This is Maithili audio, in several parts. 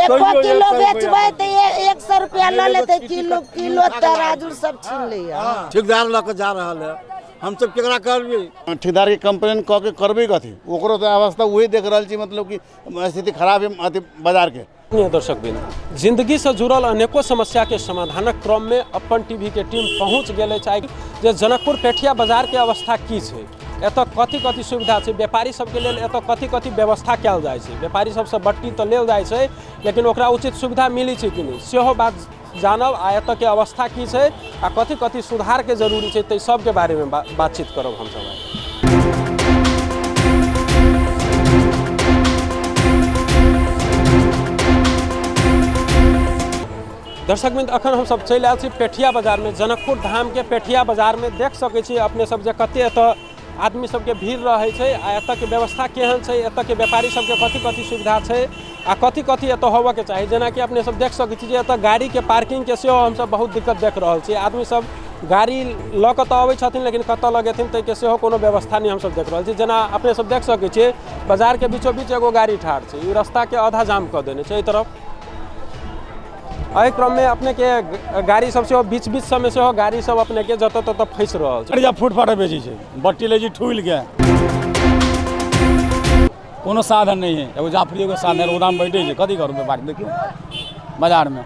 एको किलो बेचबै तऽ 100 रुपया लऽ लेतै किलो। किलो तराजू सब छीन लैया। ठेकेदार लऽ कऽ जा रहल है, हमसब केकरा करबै? ठेकेदारके कंप्लेन कऽ के करबै कथी? ओकरो तऽ अवस्था वही देख रहल छी, मतलब कि स्थिति खराब है अथी बाजारके। दर्शक बिंद, जिंदगी से जुड़ल अनेको समस्या के समाधानक क्रम में अपन टीवी के टीम पहुंच गेल अछि आइ जे जनकपुर पेठिया बाजार के अवस्था की छै, एतऽ कथी कथी सुविधा छै, व्यापारी सबके लेल एतऽ कथी कथी व्यवस्था कयल जाइ छै, व्यापारी सबसँ बट्टी तऽ लेल जाइ छै लेकिन ओकरा उचित सुविधा मिलै छै कि नहि सेहो बात जानब, आ एतऽ के अवस्था की छै आ कथी कथी सुधार के जरूरी छै ताहि सबके बारे में बातचीत करब हमसब आइ। दर्शक बिंद, अखन हमसब चलि आयल छी पेठिया बाजारमे, जनकपुर धामके पेठिया बाजारमे। देख सकै छी अपने सब जे कते एतऽ आदमी सबके भीड़ रहै छै आ एतऽके व्यवस्था केहन छै, एतऽके व्यापारी सबके कथी कथी सुविधा छै आ कथी कथी एतऽ होबऽके चाही। जेनाकि अपने सब देख सकै छी जे एतऽ गाड़ीके पार्किंगके सेहो हमसब बहुत दिक्कत देख रहल छी। आदमी सब गाड़ी लऽ कऽ तऽ अबै छथिन लेकिन कतऽ लगेथिन ताहिके सेहो कोनो व्यवस्था नहि हमसब देख रहल छी। जेना अपने सब देख सकै छियै बाजारके बीचो बीच एगो गाड़ी ठाढ़ छै, ई रास्ताके आधा जाम कऽ देने छै एहि तरफ। एहि क्रममे अपनेके गाड़ी सब सेहो बीच बीच सबमे सेहो गाड़ी सब अपनेके जतऽ ततऽ फँसि रहल छै। गाड़ी फुटपाथ पर बेचै छै, बट्टी लै छै ठुलि के, कोनो साधन नहि है, एगो जाफरी एगो साधन है, रौदामे बैठे छै, कथी करू व्यापारी? देखियौ बाजारमे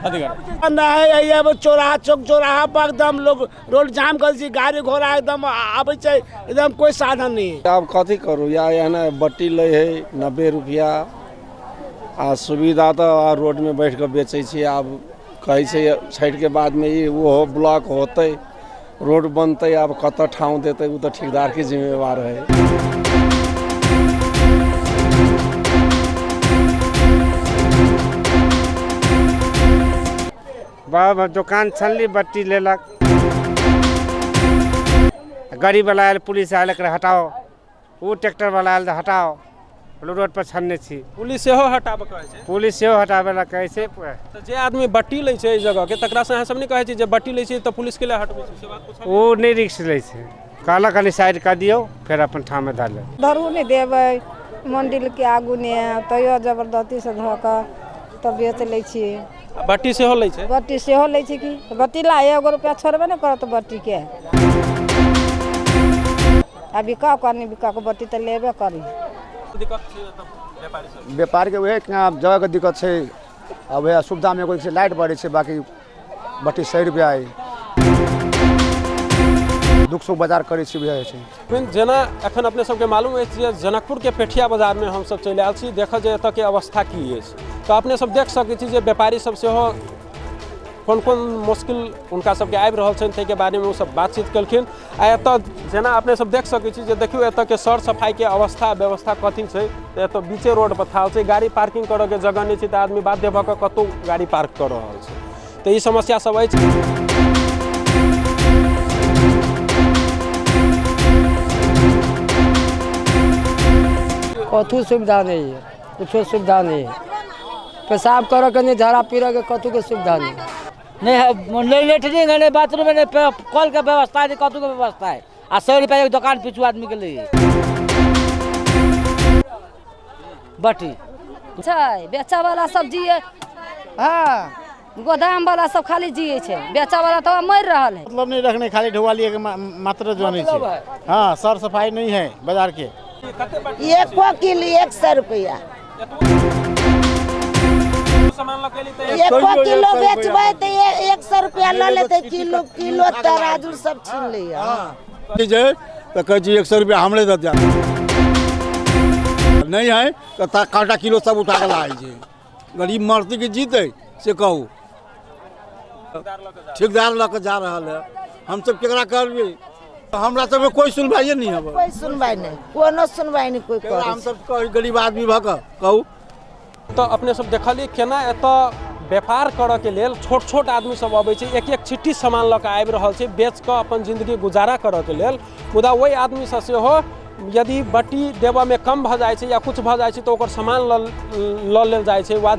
कथी करू? नहीं है, चौराहा चौक चौराहा पर एकदम लोग रोड जाम कर छै, गाड़ी घोड़ा एकदम आबै छै, एकदम कोई साधन नहीं है। आब कथी करू? या एहना बट्टी लै है 90 रुपया आ सुविधा तऽ रोडमे बैठ कऽ बेचै छी। आब कहै छै छठिके बादमे ई ओहो ब्लॉक होतै, रोड बनतै, आब कतऽ ठाँव देतै ओ तऽ ठेकेदारके जिम्मेवार है। बाबा दोकान छनली, बट्टी लेलक, गाड़ीवला आयल, पुलिस आयल, एकरा हटाओ, ओ ट्रैक्टरवला आयल तऽ हटाओ, रोड पर छनने छी। पुलिस सेहो हटाबऽ कहै छै? पुलिस सेहो हटाबै लए कहै छै। तऽ जे आदमी बट्टी लै छै एहि जगहके तकरासँ अहाँ सब नहि कहै छी जे बट्टी लै छी तऽ पुलिसके लिए हटबै छी, से बात पुछलियै? ओ नहि रिक्स लै छै, कहलक कनि साइड कऽ दियौ, फेर अपन ठाममे धऽ लेब। धरू नहि देबै मण्डिलके आगू नहि आयब, तैयो जबरदस्तीसँ धऽ कऽ तब बेच लै छियै। आ बट्टी सेहो लै छै? बट्टी सेहो लै छै कि बट्टी ला एगो रुपैआ छोड़बे नहि करत बट्टीके। आ बिकाउ कऽ नहि बिकाउ, बट्टी तऽ लेबे करी। दिक्कत छै एतऽ व्यापारी सब? व्यापारीके उएह जगहके दिक्कत छै आ वएह सुविधामे एगो छै लाइट बरै छै, बाकी बट्टी 100 रुपैआ अइ। दुख सुख बाजार करै छी, वएह होइ छै। जेना एखन अपने सबके मालूम अछि जे जनकपुरके पेठिया बाजारमे हमसब चलि आयल छी देखऽ जे एतऽके अवस्था की अछि। तऽ अपने सब देख सकै छी जे व्यापारी सब सेहो कोन कोन मुश्किल हुनका सबके आबि रहल छनि ताहिके बारेमे ओसब बातचीत केलखिन। आ एतऽ जेना अपने सब देख सकै छी जे देखियौ एतऽके सर सफाइके अवस्था व्यवस्था कथी छै, तऽ एतऽ बीचे रोड पर थाल छै, गाड़ी पार्किंग करऽके जगह नहि छै, तऽ आदमी बाध्य भऽ कऽ कतहु गाड़ी पार्क कऽ रहल छै। तऽ ई समस्या सब अछि। कथू सुविधा नहीं है, कुछो सुविधा नहीं है, पेशाब करऽ के नहीं, झाड़ा पीरऽ के कथू के सुविधा नहीं। नहीं है, नहीं लेटरिन है, नहीं बाथरूम है, नहीं कल के व्यवस्था है, नहीं कथू के व्यवस्था है। आ 100 रुपया एक दुकान पीछू आदमी के लिए बटी छै। बेचऽ वाला सब जिए, हाँ, गोदाम वाला सब खाली जिए छै, बेचऽ वाला तऽ मरि रहल है। मतलब नहीं रखने, खाली ढुआलिए के मात्र जो नहीं छै। हाँ, सर सफाई नहीं है बाजार के। एको किलो 100 रुपया। एको किलो बेचबै तऽ 100 रुपया लऽ लेतै किलो। किलो तराजू सब छीन लैया। जे तऽ कहै छी 100 रुपया हमरे दऽ दिया, नहीं है तऽ काँटा किलो सब उठा कऽ लाबै छै। गरीब मरतै कि जीतै से कहू? ठेकेदार लऽ कऽ जा रहल है, हमसब केकरा करबै? हमरा सबके कोइ सुनवाइए नहि है। कोइ सुनवाइ नहि, कोनो सुनवाइ नहि कोइ करै। हमसब गरीब आदमी भऽ कऽ कहू। तऽ अपने सब देखलियै केना एतऽ व्यापार करऽके लेल छोट छोट आदमी सब अबै छै, एक एक छिट्टी सामान लऽ कऽ आबि रहल छै बेच कऽ अपन जिन्दगी गुजारा करऽके लेल। मुदा ओहि आदमीसँ सेहो यदि बट्टी देबऽमे कम भऽ जाइ छै या किछु भऽ जाइ छै तऽ ओकर सामान लऽ लेल जाइ छै वा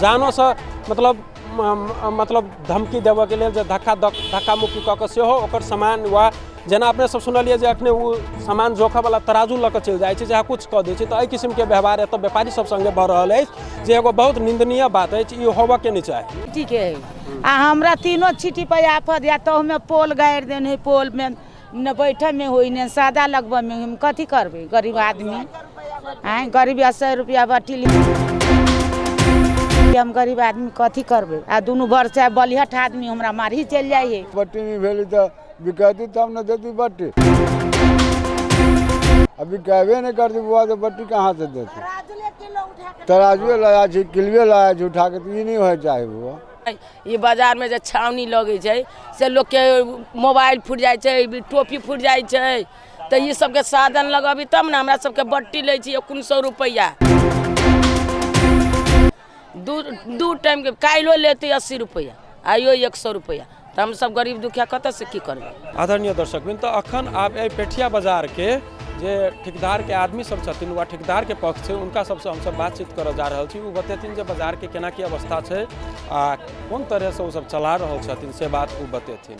जानोसँ मतलब मतलब धमकी देबऽके लेल जे धक्का धक्का मुक्की कऽ कऽ सेहो ओकर सामान वा जेना अपने सब सुनलियै जे अखने ओ सामान जोखऽवला तराजू लऽ कऽ चलि जाइ छै, चाहे किछु कऽ दै छै। तऽ एहि किसिमके व्यवहार एतऽ व्यापारी सब सङ्गे भऽ रहल अछि, जे एगो बहुत निन्दनीय बात अछि, ई होबऽके नहि चाही। ठीक है, आ हमरा तीनो छिटी पर आफत या तहुमे पोल गाड़ि देने है, पोलमे ने बैठऽमे होइ ने सादा लगबऽमे होइ, हम कथी करबै गरीब आदमी? आँय, गरीब 100 रुपैआ बट्टी ली, हम गरीब आदमी कथी करबै? आ दुनू बरसा बलिहट आदमी हमरा मारही चलि जाइ है। बट्टी नहि भेलै तऽ बिकैती तब ने देती बट्टी, आ बिकेबे नहि करती बुआ तऽ बट्टी कहाँ से देती? तराजुए लऽ जाइ छी, किलबे लऽ जाइ छी उठा के, तऽ ई नहि होइ चाही बुआ। ई बाजारमे जे छावनी लगै छै से लोकके मोबाइल फुटि जाइ छै, टोपी फुटि जाइ छै, तऽ ई सबके साधन लगबी तब ने। हमरा सबके बट्टी लै छी 51 रुपैआ दू टाइमके, काल्हिओ लेतै 80 रुपैआ, आइयो 100 रुपैआ, तऽ हमसब गरीब दुखिया कतऽसँ की करबै? आदरणीय दर्शकवृंद, तऽ अखन आब एहि पेठिया बाजारके जे ठेकेदारके आदमी सब छथिन वा ठेकेदारके पक्ष छै, हुनका सबसँ हमसब बातचीत करऽ जा रहल छी। ओ बतेथिन जे बाजारके केना की अवस्था छै आ कोन तरहसँ ओ सब चला रहल छथिन, से बात ओ बतेथिन।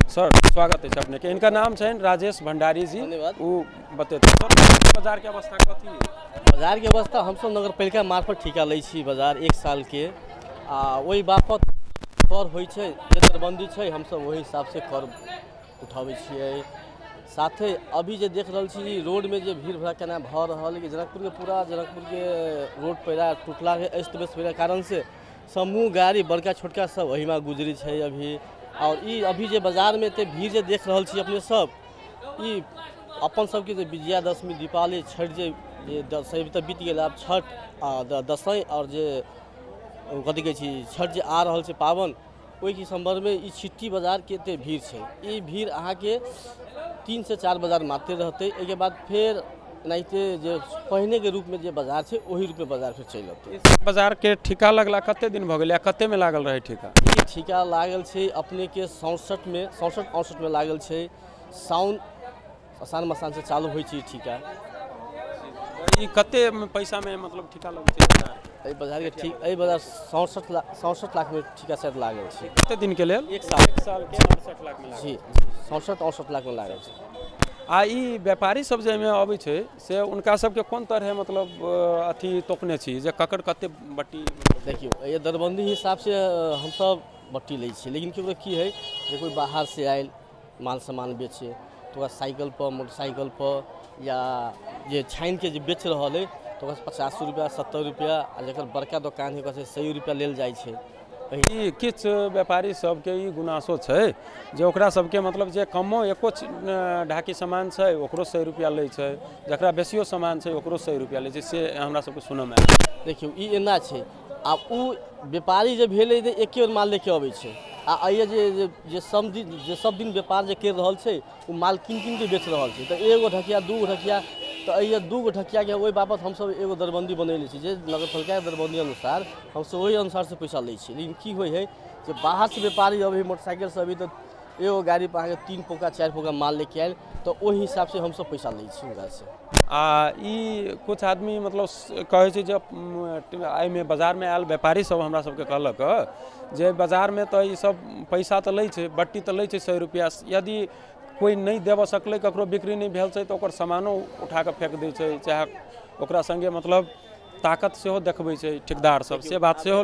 सर, स्वागत अछि अपनेके। इनका नाम छनि राजेश भंडारी जी, ओ बतेथिन। सर, बाजारके अवस्था कथी? बाजारके अवस्था हमसब नगरपालिका मार्फत ठिका लै छी बाजार 1 सालके, आ ओहि बापत कर होइ छै, जे दरबन्दी छै हमसब ओहि हिसाबसँ कर उठाबै छियै। साथे अभी जे देख रहल छी रोडमे जे भीड़ भड़ाका केना भऽ रहल कि जनकपुरके पूरा जनकपुरके रोड पहिला टूटलाके अस्त व्यस्त भेलाके कारणसँ समूह गाड़ी बड़का छोटका सब एहिमे गुजरै छै अभी। आओर ई अभी जे बाजारमे एते भीड़ जे देख रहल छी अपने सब, ई अपन सबके जे विजयादशमी, दीपावली, छठि जे दशहरी तऽ बीत गेल, आब छठ आ दशैं आओर जे कथी कहै छी छठ जे आ रहल छै पाबनि, ओहिके सम्बन्धमे ई छिट्टी बाजारके एते भीड़ छै। ई भीड़ अहाँके 3 से 4 बाजार मात्र रहतै, एहिके बाद फेर एनाहिते जे पहिनेके रूपमे जे बाजार छै ओही रूपमे बाजार फेर चलि अतै। बाजारके ठिका लगला कते दिन भऽ गेलै आ कतेमे लागल रहै ठिका? ई ठिका लागल छै अपनेके 67मे, 67 68मे लागल छै। साउन आसान मसानसँ चालू होइ छै ई ठिका। ई कते पैसामे मतलब ठिका लगै छै? एहि बाजारके ठीक एहि बाजार 67 लाख, 67 लाखमे ठिका शायद लागल छै। कते दिनके लेल? 1 साल। 1 सालके 68 लाखमे लागल। जी, 67 68 लाखमे लागल छै। आ ई व्यापारी सब जे एहिमे अबै छै से हुनका सबके कोन तरहे मतलब अथी तोपने छी जे ककर कते बट्टी? देखियौ, एहि दरबन्दी हिसाबसँ हमसब बट्टी लै छियै, लेकिन केकरो की हइ जे कोइ बाहरसँ आयल माल सामान बेचे तऽ ओकरा साइकिलपर, मोटरसाइकिलपर या जे छानिके जे बेच रहल अइ तऽ ओकरासँ 50 रुपैआ, 70 रुपैआ, आ जकर बड़का दोकान हइ ओकरासँ 100 रुपैआ लेल जाइ छै। ई किछु व्यापारी सबके ई गुनासो छै जे ओकरा सबके मतलब जे कमो एको ढाकी सामान छै ओकरो 100 रुपैआ लै छै, जकरा बेसियो सामान छै ओकरो 100 रुपैआ लै छै, से हमरा सबके सुनऽमे आयल। देखियौ, ई एना छै, आब ओ व्यापारी जे भेलै तऽ एके बेर माल लेके अबै छै, आ एहिए जे जे सब दिन जे सब दिन व्यापार जे करि रहल छै ओ माल कीन कीनके बेच रहल छै। तऽ एगो ढकिया, 2 गो ढकिया, तऽ एहिए 2 गो ढकियाके ओहि बाबत हमसब एगो दरबन्दी बनेने छी, जे नगरपालिकाके दरबन्दी अनुसार हमसब ओहि अनुसारसँ पैसा लै छी। लेकिन की होइ हइ जे बाहरसँ व्यापारी अबै हइ मोटरसाइकिलसँ अबै तऽ एगो गाड़ीपर अहाँके 3 पोका 4 पोका माल लेके आयल, तऽ ओहि हिसाबसँ हमसब पैसा लै छी हुनकासँ। आ ई कुछ आदमी मतलब कहै छै जे एहिमे बाजारमे आयल व्यापारी सब हमरा सबके कहलक जे बाजारमे तऽ ई सब पैसा तऽ लै छै, बट्टी तऽ लै छै 100 रुपैआ, यदि कोइ नहि देबऽ सकलै, ककरो बिक्री नहि भेल छै तऽ ओकर सामानो उठाकऽ फेक दै छै, चाहे ओकरा सङ्गे मतलब ताकत सेहो देखबै छै ठेकेदार सब, से बात सेहो।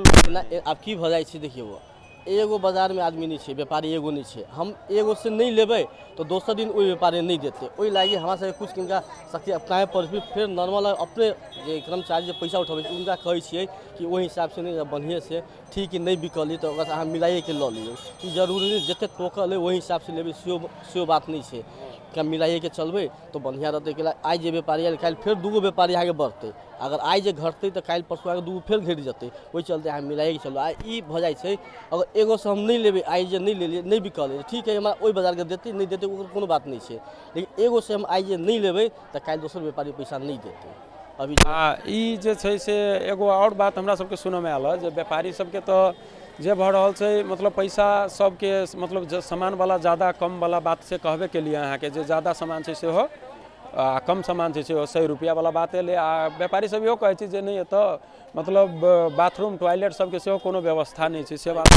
आब की भऽ जाइ छै देखियौ, एगो बाजारमे आदमी नहि छै, व्यापारी एगो नहि छै, हम एगो से नहि लेबै तऽ दोसर दिन ओहि व्यापारी नहि देतै। ओहि लागि हमरा सबके कुछ किनका शक्ति अपनाए पड़तै। फेर नॉर्मल अपने जे कर्मचारी जे पैसा उठबै छै हुनका कहै छियै कि ओहि हिसाबसँ नहि, बढ़िएँसँ ठीक नहि बिकलै तऽ ओकरासँ अहाँ मिलाइएके लऽ लियौ। ई जरूरी नहि जतेक टोकल अइ ओहि हिसाबसँ लेबै, सेहो बात नहि छै। कम मिलाइएके चलबै तऽ बढ़िआँ रहतै। कैला आइ जे व्यापारी आयल काल्हि फेर 2 गो व्यापारी अहाँके बढ़तै, अगर आइ जे घटतै तऽ काल्हि परसू अहाँके 2 गो फेर घटि जेतै। ओहि चलते अहाँ मिलाइएके चलू। आ ई भऽ जाइ छै अगर एगोसँ हम नहि लेबै, आइ जे नहि लेलियै, नहि बिकलै, ठीक हइ, हमरा ओहि बाजारके देतै नहि देतै ओकर कोनो बात नहि छै, लेकिन एगोसँ हम आइ जे नहि लेबै तऽ काल्हि दोसर व्यापारी पैसा नहि देतै। अभी आ ई जे छै से एगो आओर बात हमरा सबके सुनऽमे आयल हँ जे व्यापारी सबके तऽ जे भऽ रहल छै मतलब पैसा सबके मतलब सामानवला ज्यादा कमवला बात से कहबे केलियै अहाँके, जे ज्यादा सामान छै सेहो आ कम सामान छै से 100 रुपैआवला बात एलै। आ व्यापारी सब इहो कहै छै जे नहि एतऽ मतलब बाथरूम टॉयलेट सबके सेहो कोनो व्यवस्था नहि छै, से बात।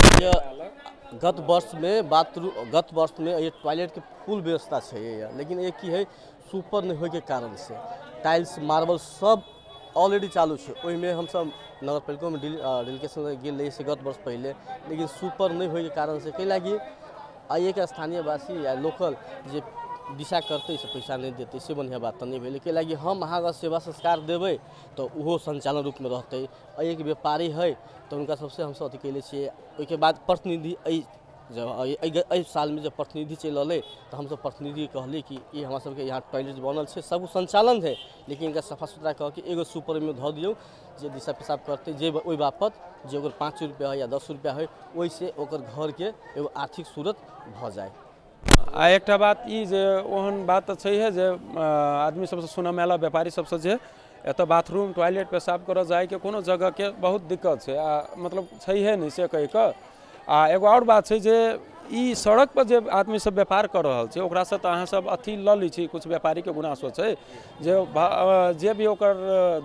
गत वर्षमे बाथरूम, गत वर्षमे एहि टॉयलेटके फुल व्यवस्था छै, लेकिन एक की है सुपर नहि होइके कारण से टाइल्स मार्बल सब ऑलरेडी चालू छै। ओहिमे हमसब नगरपालिकोमे डेलीगेशन गेल रही से गत वर्ष पहिले, लेकिन सुपर नहि होइके कारण से कै लागी एहिके स्थानीयवासी या लोकल जे दिशा करतै से पैसा नहि देतै, से बढ़िआँ बात तऽ नहि भेलै। कै लागी हम अहाँके सेवा संस्कार देबै तऽ ओहो संचालन रूपमे रहतै। एहिके व्यापारी है तऽ हुनका सबसँ हमसब अथी कयले छियै। ओहिके बाद प्रतिनिधि एहि एहि सालमे जब प्रतिनिधि चलि अयलै तऽ हमसब प्रतिनिधि कहली कि ई हमरा सबके यहाँ टॉयलेट बनल छै, सब संचालन है, लेकिन इनका सफा सुथरा कऽ के एगो सुपरमे धऽ दियौ जे दिशा पेशाब करतै, जे ओहि बापत जे ओकर 5 रुपैआ है या 10 रुपैआ है ओहिसँ ओकर घरके एगो आर्थिक सूरत भऽ जाय। आ एकटा बात ई जे ओहन बात तऽ छैहे जे आदमी सबसँ सुनऽमे आयल व्यापारी सबसँ जे एतऽ बाथरूम टॉयलेट पेशाब करऽ जाइके कोनो जगहके बहुत दिक्कत छै आ मतलब छैहे नहि से कहि कऽ। आ एगो आओर बात छै जे ई सड़क पर जे आदमी सब व्यापार कऽ रहल छै ओकरासँ तऽ अहाँ सब अथी लऽ लै छी, कुछ व्यापारीके गुनासो छै जे भी ओकर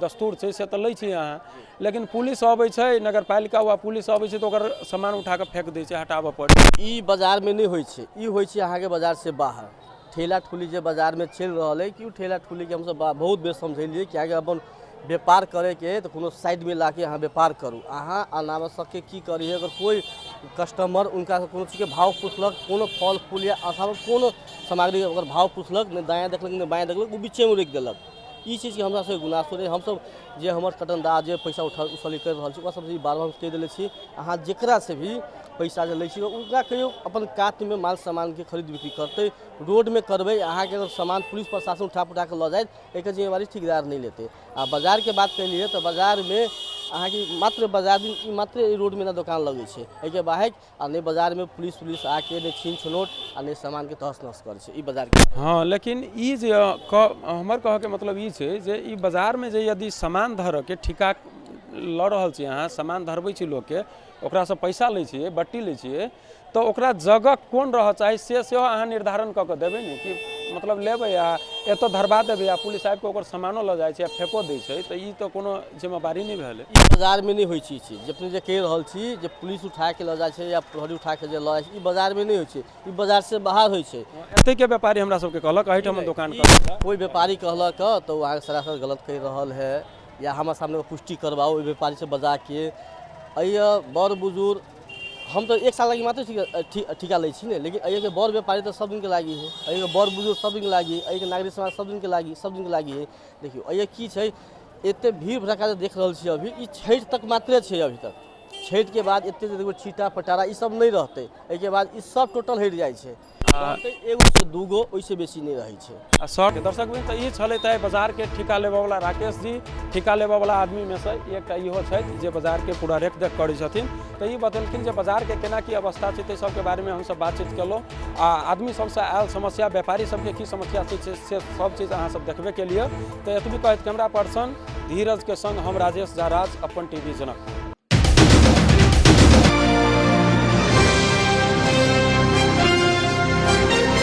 दस्तूर छै से तऽ लै छी अहाँ, लेकिन पुलिस अबै छै, नगरपालिका वा पुलिस अबै छै तऽ ओकर सामान उठा कऽ फेक दै छै, हटाबऽ पड़ै छै। ई बाजारमे नहि होइ छै, ई होइ छै अहाँके बाजार से बाहर ठेला ठुली जे बाजारमे चलि रहल है कि ओ ठेला ठुलीके हमसब बहुत बेर समझेलियै कि अहाँके अपन व्यापार करैके तऽ कोनो साइडमे लाके अहाँ व्यापार करू, अहाँ अनावश्यकके की करी। अगर कोइ कस्टमर उनका कोनो चीजके भाव पुछलक, कोनो फल फूल या अथवा कोनो सामग्री अगर भाव पुछलक, नहि दायाँ देखलक नहि बायाँ देखलक, ओ बीचेमे रोकि देलक। ई चीजके हमरा सबके गुनासो रहै। हमसब जे हमर कटनदार जे पैसा उठा उसली करि रहल छी ओकरा सबसँ बार बार कहि देले छी अहाँ जकरासँ भी पैसा जे लै छी उनका कहियो अपन कातमे माल सामानके खरीद बिक्री करतै, रोडमे करबै अहाँके अगर सामान पुलिस प्रशासन उठा पुठा कऽ लऽ जायत एकर जिम्मेवारी ठेकेदार नहि लेतै। आ बाजारके बात केलियै तऽ बाजारमे अहाँके मात्र बाजार दिन ई मात्र ई रोडमे ने दोकान लगै छै, एहिके बाहर आ नहि बाजारमे पुलिस उलिस आके नहि छीन छनौट आ नहि सामानके तहस नहस करै छै ई बाजारके। हँ, लेकिन ई जे हमर कहऽके मतलब ई छै जे ई बाजारमे जे यदि सामान धरऽके ठिका लऽ रहल छी अहाँ, सामान धरबै छी लोकके, ओकरासँ पैसा लै छियै, बट्टी लै छियै, तऽ ओकरा जगह कोन रहऽ चाही से सेहो अहाँ निर्धारण कऽ कऽ देबै ने कि मतलब लेबै आ एतऽ धरबा देबै आ पुलिस आबिकऽ ओकर सामानो लऽ जाइ छै आ फेको दै छै, तऽ ई तऽ कोनो जिम्मेवारी नहि भेलै। ई बाजारमे नहि होइ छै ई चीज जे अपने जे कहि रहल छी जे पुलिस उठाके लऽ जाइ छै या प्रहरी उठाके जे लऽ जाइ छै, ई बाजारमे नहि होइ छै, ई बाजारसँ बाहर होइ छै। एतैके व्यापारी हमरा सबके कहलक एहिठाम दोकान कोइ व्यापारी कहलक तऽ ओ अहाँके सरासर गलत कहि रहल है या हमरा सामने पुष्टि करबाउ ओहि व्यापारीसँ बजाके। एहि बड़ बुजुर्ग हम तऽ एक साल लागि मात्र ठिका लै छी ने, लेकिन एहिके बड़ व्यापारी तऽ सब दिनके लागि है, एहिके बड़ बुजुर्ग सब दिनके लागि है, एहिके नागरिक समाज सब दिनके लागि, सब दिनके लागि है। देखियौ एहि की छै एते भीड़ भड़क्का जे देख रहल छी अभी ई छठि तक मात्रे छै, अभी तक छठिके बाद एते जे देखबै छीटा पटारा ई सब नहि रहतै, एहिके बाद ई सब टोटल हटि जाइ छै, एगो से दूगो ओहिसँ बेसी नहि रहै छै। आ सर दर्शक वृन्द तऽ ई छलै तऽ बाजारके ठिका लेबऽवला राकेश जी, ठिका लेबऽवला आदमीमे सँ एकटा इहो छथि जे बाजारके पूरा रेखदेख करै छथिन, तऽ ई बतेलखिन जे बाजारके केना की अवस्था छै, ताहि सबके बारेमे हमसब बातचीत केलहुँ आ आदमी सबसँ आयल समस्या, व्यापारी सबके की समस्या छै से सब चीज अहाँ सब देखबे केलियै। तऽ एतबी कहैत कैमरा पर्सन धीरजके संग हम राजेश झा राज, अपन टीवी जनकपुर।